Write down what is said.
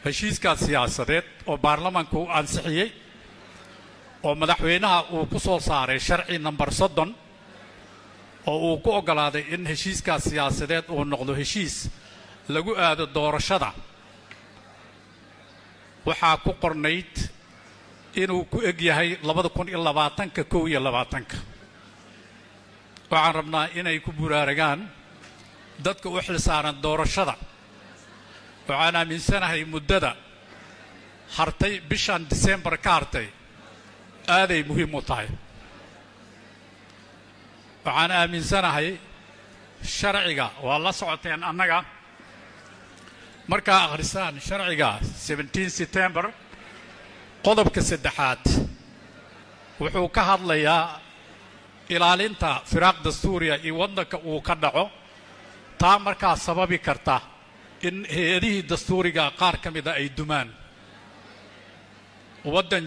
Heshiiskaas siyaasadeed oo baarlamaanku u ansixiyey oo madaxweynaha uu ku soo saaray sharci nambar 30 oo uu ku oggolaaday in heshiiskaas siyaasadeed uu noqdo heshiis lagu aado doorashada, waxaa ku qornayd inuu ku eg yahay 2020-ka 21-ka. Waxaan rabnaa inay ku buraaragaan dadka u xilsaaran doorashada. Waxaan aaminsanahay muddada hartay, bishan Disembar ka hartay, aaday muhiim u tahay. Waxaan aaminsanahay sharciga waa la socoteen annaga markaa akhrisaan sharciga 17 September, qodobka saddexaad wuxuu ka hadlayaa ilaalinta firaaq dastuuriya iyo waddanka uu ka dhaco, taa markaa sababi karta in hay-adihii dastuuriga qaar ka mida ay dumaan waddan.